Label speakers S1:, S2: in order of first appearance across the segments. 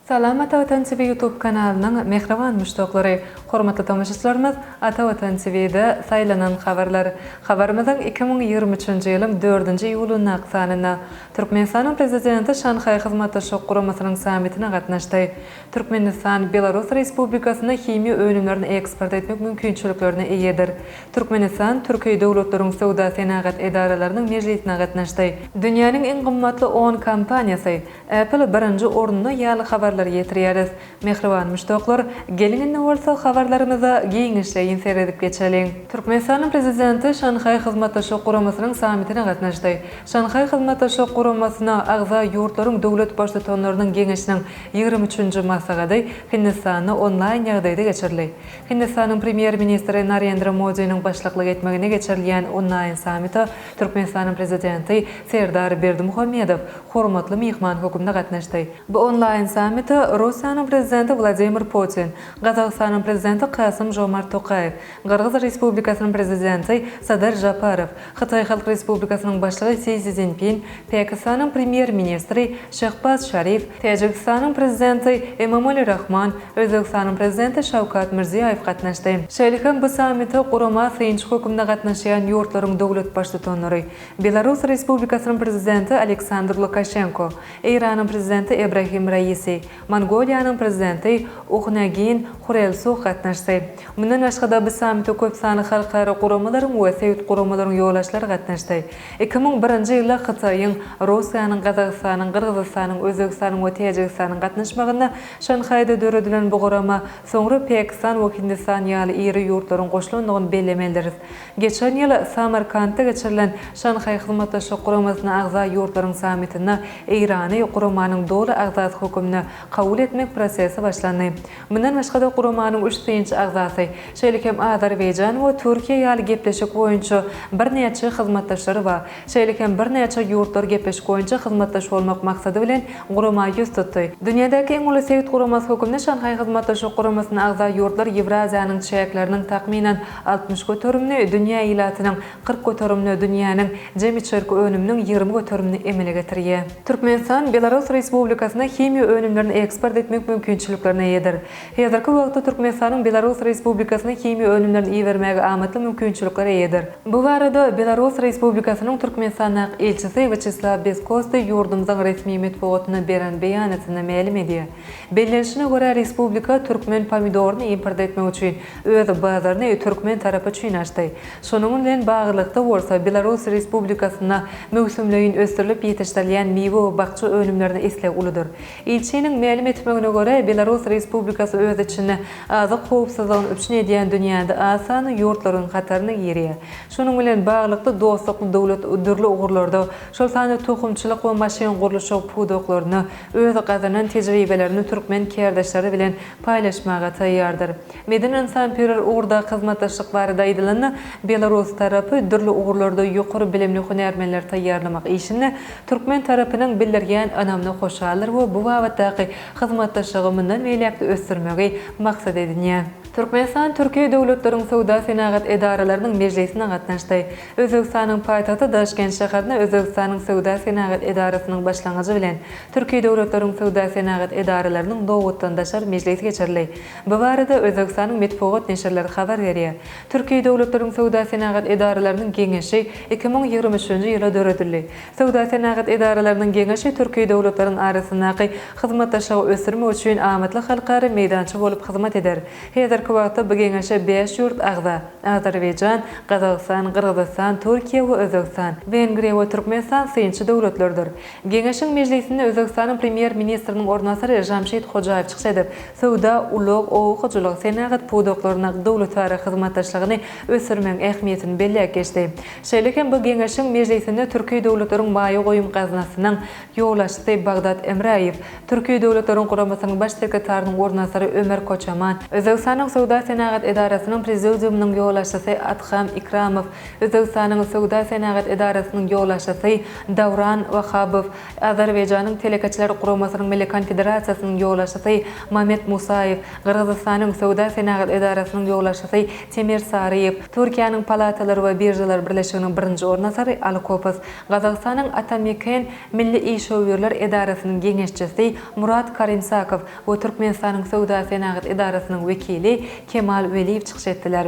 S1: Salam Ata Watan TV YouTube kanalynyň mähriban muşdaklary! Hormatly tomaşaçylarymyz Ata Watan TV-de saýlanan habarlar. Habarymyzyň 2023-nji ýylyň dördünji iýulyndaky sanynda Türkmenistanyň Prezidenti Şanhaý Hyzmatdaşlyk Guramasynyň sammitine gatnaşdy. Türkmenistan Belarus Respublikasyna himiýa önümlerini eksport etmek mümkinçiliklerine eýedir. Türkmenistan Türki döwletleriň söwda-senagat edaralarynyň mejlisine gatnaşdy. Dünýäniň iň gymmatly on kompaniýasy, Apple birinji orunda ýaly habarlary ýetirýäris. Mähriban muşdaklar, geliň indi bolsa habarlarymyza giňişleýin seredip geçeliň. Türkmenistanyň Prezidenti Şanhaý Hyzmatdaşlyk Guramasynyň sammitine gatnaşdy. Şanhaý Hyzmatdaşlyk Guramasyna agza ýurtlaryň döwlet Baştutanlarynyň Geňeşiniň 23-nji maslahady Hindistanda onlaýn ýagdaýda geçirildi. Hindistanyň Premýer-ministri Narendra Modiniň başlyklyk etmeginde geçirilýän onlaýn sammite Türkmenistanyň Prezidenti Serdar Berdimuhamedow hormatly myhman hökmünde gatnaşdy. Bu onlaýn sammite Russiýanyň Prezidenti Wladimir Putin, Gazagystanyň Prezidenti Kasym-Žomart Tokaýew, Gyrgyz Respublikasynyň Prezidenti Sadyr Žaparow, Hytaý Halk Respublikasynyň Başlygy Si Szinpin, Pakistanyň Premýer-ministri Şehbaz Şarif, Täjigistanyň Prezidenti Emomali Rahman, Özbegistanyň Prezidenti Şawkat Mirziýoýew gatnaşdy. Şeýle hem bu sammite gurama synçy hökmünde gatnaşýan ýurtlaryň döwlet Baştutanlary, Belarus Respublikasynyň Prezidenti Aleksandr Lukaşenko, Eýranyň Prezidenti Ebrahim Raisi, Mongoliýanyň Prezidenti Uhnagin Hurelsuh gatnaşdy. Mundan başga-da, bu sammite köp sanly halkara guramalaryň we sebit guramalaryň ýolbaşçylary gatnaşdy. 2001-nji ýylda Hytaýyň, Russiýanyň, Gazagystanyň, Gyrgyzystanyň, Özbegistanyň we Täjigistanyň gatnaşmagynda Şanhaýda döredilen bu gurama soňra Pakistan we Hindistan ýaly iri ýurtlaryň goşulandygyny bellemelidiris. Geçen ýyl Samarkantda geçirilen Şanhaý Hyzmatdaşlyk Guramasyna agza ýurtlaryň sammitinde Eýrany guramanyň doly agzasy hökmünde kabul etmek prosesi başlandy. Mundan başga-da guramanyň üç synçy agzasy, şeýle hem Azerbaýjan we Türkiýe ýaly gepleşik boýunça birnäçe hyzmatdaşlary bar. Şeýle hem birnäçe ýurtlar gepleşik boýunça hyzmatdaş bolmak maksady bilen gurama ýüz tutdy. Dünýädäki iň uly sebit guramasy hökmünde Şanhaý Hyzmatdaşlyk Guramasyna agza ýurtlar Ýewraziýanyň çäkleriniň takmynan 60 göterimini, dünýä ilatynyň 40 göterimini, dünýäniň jemi içerki önüminiň 20 göterimini emele getirýär. Türkmenistan Belarus Respublikasyna himiýa önümlerini eksport etmek mümkinçiliklerine eýedir. Häzirki wagtda Türkmenistanyň Belarus Respublikasyna himiýa önümlerini ibermäge amatly mümkinçiliklere eýedir. Bu barada Belarus Respublikasynyň Türkmenistandaky ilçisi Wýaçeslaw Beskostyý ýurdumyzyň resmi metbugatynda beren beýanatynda mälim edýär. Bellenişine görä, respublika türkmen pomidoryny import etmek üçin öz bazaryny türkmen tarapy üçin açdy. Şonuň bilen baglylykda bolsa, Belarus Respublikasynda möwsümleýin ösdürilip ýetişdirilýän miwe we bakja önümlerine isleg uludyr. Ilçiniň mälim etmegine görä, Belarus Respublikasy öz içinde azyk howpsuzlygyny üpjün edýän dünýäde az sanly ýurtlaryň hataryna girýär. Şunuň bilen baglylykda, dostlukly döwlet dürli ugurlarda, şol sanda tohumçylyk we maşyn gurluşygy pudaklarynda öz gazanan tejribelerini türkmen kärdeşleri bilen paýlaşmaga taýýardyr. Medeni-ynsanperwer ugurdaky hyzmatdaşlyk barada aýdylanda, belarus tarapy dürli ugurlarda ýokary bilimli hünärmenleri taýýarlamak işinde türkmen tarapynyň bildirýän ynamyna hoşaldyr we bu babatdaky hyzmatdaşlygy mundan beýläk-de ösdürmegi maksat edinýär. Türkmenistan Türkiýe döwletleriň söwda-senagat edaralarynyň mejlisine gatnaşdy. Özbegistanyň paýtagty Daşkent şäherinde Özbegistanyň Söwda-senagat edarasynyň başlangyjy bilen Türkiýe döwletleriň söwda-senagat edaralarynyň nobatdan daşary mejlisi geçirildi. Bu barada Özbegistanyň metbugat neşirleri habar berýär. Türki döwletleriň söwda-senagat edaralarynyň geňeşi 2023-nji ýylda döredildi. Söwda-senagat edaralarynyň geňeşi türki döwletleriň arasyndaky hyzmatdaşlygy ösdürmek üçin amatly halkara meýdança bolup hyzmat eder. Häzirki wagtda bu geňeşe bäş ýurt agza, Azerbaýjan, Gazagystan, Gyrgyzystan, Türkiýe we Özbegistan. Wengriýa we Türkmenistan synçy döwletlerdir. Geňeşiň mejlisinde Özbegistanyň Premýer-ministriniň orunbasary Jamşid Hojaýew çykyş edip, söwda, ulag, oba hojalygy, senagat pudaklarynda döwletara hyzmatdaşlygyny ösdürmegiň ähmiýetini belläp geçdi. Şeýle hem bu geňeşiň mejlisinde Türki döwletleriň maýa goýum gaznasynyň ýolbaşçysy Bagdad Emraýew, Türki. Döwletleriň Guramasynyň Baş sekretarynyň orunbasary Ömer Koçaman, Özbegistanyň Söwda-senagat edarasynyň Prezidiumynyň ýolbaşçysy Adham Ikramow, Özbegistanyň Söwda-senagat edarasynyň ýolbaşçysy Dawran Wahabow, Azerbaýjanyň Telekeçiler guramasynyň Milli konfederasiýasynyň ýolbaşçysy Mamed Musaýew, Gyrgyzystanyň Söwda-senagat edarasynyň ýolbaşçysy Temir Saryýew, Türkiýäniň Palatalar we biržalar birleşiginiň birinji orunbasary Aly Kopaz, Gazagystanyň Atameken milli işewürler edarasynyň geňeşçisi Murat Karimsakow we Türkmenistanyň Söwda-senagat edarasynyň wekili Kemal Weliýew çykyş etdiler.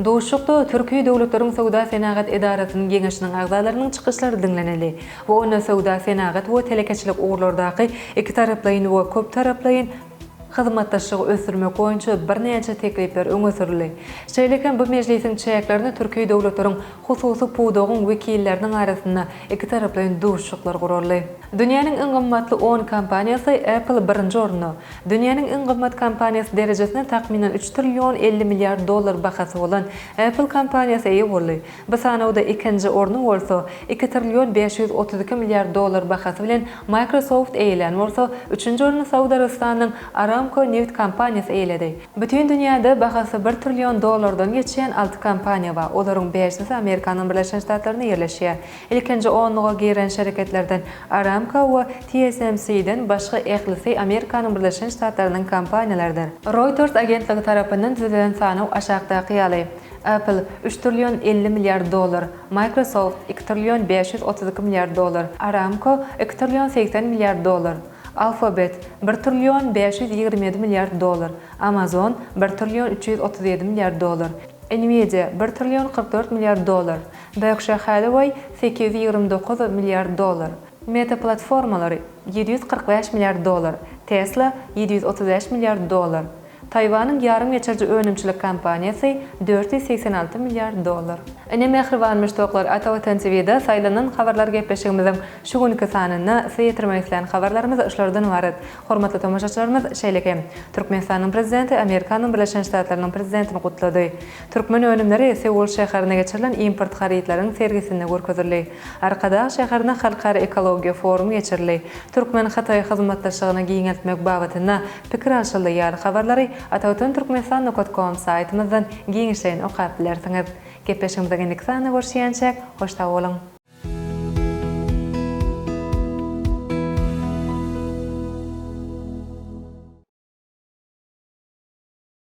S1: Duşuşykda Türki döwletleriň Söwda-senagat edarasynyň geňeşiniň agzalarynyň çykyşlary diňlenildi we onda söwda-senagat we telekeçilik ugurlardaky ikitaraplaýyn we köptaraplaýyn hyzmatdaşlygy ösdürmek boýunça birnäçe teklipler öňe sürüldi. Şeýle hem bu mejlisiň çäklerinde türki döwletleriň hususy pudagyň wekilleriniň arasynda ikitaraplaýyn duşuşyklar guraldy. Dünýäniň iň gymmatly on kompaniýasy Apple birinji orunda. Dünýäniň iň gymmat kompaniýasy derejesine takmynan üç trillion 50 milliard dollar bahasy bolan Apple kompaniýasy eýe boldy. Bu sanawda ikinji orny bolsa, iki trillion 532 milliard dollar bahasy bilen Microsoft eýelän bolsa, üçünji orny Saud Arabystanynyň Aramco nebit kompaniýasy eýeledi. Bütin dünýäde bahasy bir trillion dollardan geçýän alty kompaniýa bar, olaryň bäşisi Amerikanyň Birleşen Ştatlarynda ýerleşýär. Ilkinji onluga giren şereketlerden Aramco we TSMC-den başga ählisi Amerikanyň Birleşen Ştatlarynyň kompaniýalarydyr. Reuters agentligi tarapyndan düzülen sanaw aşakdaky ýaly, Apple, üç trillion 50 milliard dollar, Microsoft, iki trillion 532 milliard dollar, Aramco, iki trillion 80 milliard dollar, Alphabet, bir trillion 527 milliard dollar, Amazon, bir trillion 337 milliard dollar, Nvidia, bir trillion 44 milliard dollar, Berkshire Hathaway, 829 milliard dollar, Meta platformalary, 745 milliard dollar, Tesla, 735 milliard dollar, Taýwanyň ýarym geçiriji önümçilik kompaniýasy, 486 milliard dollar. Ine mähriban muşdaklar Ata Watan TVda saýlanan habarlar gepleşigimiziň şu günki sanynda size ýetirmek islän habarlarymyz şulardan ybarat. Hormatly tomaşaçylarymyz şeýle hem Türkmenistanyň Prezidenti Amerikanyň Birleşen Ştatlarynyň Prezidentini gutlady. Türkmen önümleri Seul şäherinde geçirilen import harytlaryň sergisinde görkezildi. Arkadag şäherinde halkara ekologiýa forumy geçirildi. Türkmen-hytaý hyzmatdaşlygyny giňeltmek babatynda pikir alşyldy ýaly habarlary Atavatan Türkmenistan nokat kom saýtymyzdan giňişleýin okap bilersiňiz. Gepleşigimiziň indiki sanynda görüşýänçäk, hoş sag boluň!